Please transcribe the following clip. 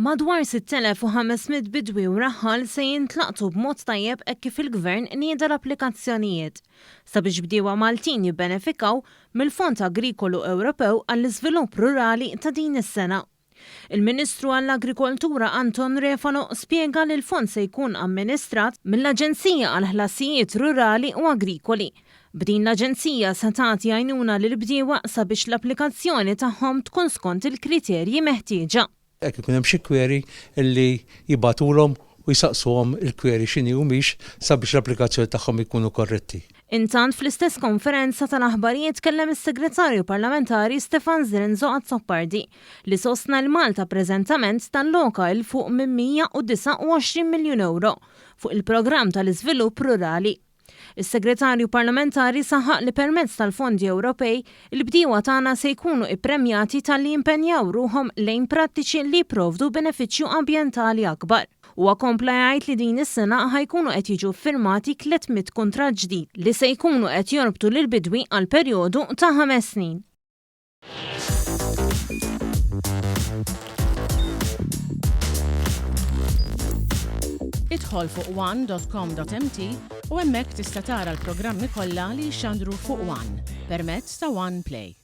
Madwar 6,500 bidwi u raħħal se jintlaqtu b'mod tajjeb hekk kif il-Gvern nieda l-applikazzjonijiet sabiex bdiewa Maltin jibbenefikaw mill-Fond Agrikolu Ewropew għall-Iżvilupp Rurali ta' din is-sena. Il-Ministru għall-Agrikoltura Anton Refalo spjega li l-fond se jkun amministrat mill-Aġenzija għall-Ħlasijiet Rurali u Agrikoli. B'din l-aġenzija se tagħti għajnuna lill-bdiewa sabiex l-applikazzjoni tagħhom tkun skont il-kriterji meħtieġa. Jekk ikun hemm xi query li jibagħtulhom u jsaqsuhom il-query x'inhi u mhix sabiex l-applikazzjoni tagħhom ikunu korretti. Intant fl-istess konferenza tal-aħbarijiet tkellem is-Segretarju Parlamentari Stefan Zrinzo Azzopardi li sostna li Malta preżentament talloka 'l fuq minn 129 miljun ewro fuq il-programm tal-iżvilupp rurali. Is-Segretarju Parlamentari saħaq li permezz tal-fondi Ewropej, il-bdiewa tagħna se jkunu ippremjati talli jimpenjaw ruħhom lejn prattiċi li jipprovdu benefiċċju ambjentali akbar. Huwa kompla jgħid li din is-sena ħa jkunu qed jiġu ffirmati 300 kuntratt ġdid li se jkunu qed jorbtu lill-bidwi għal perjodu ta' ħames snin. Idħol fuq one.com.mt u hemmhekk tista' tara l-programmi kollha li jixxandru fuq One permezz ta' One Play.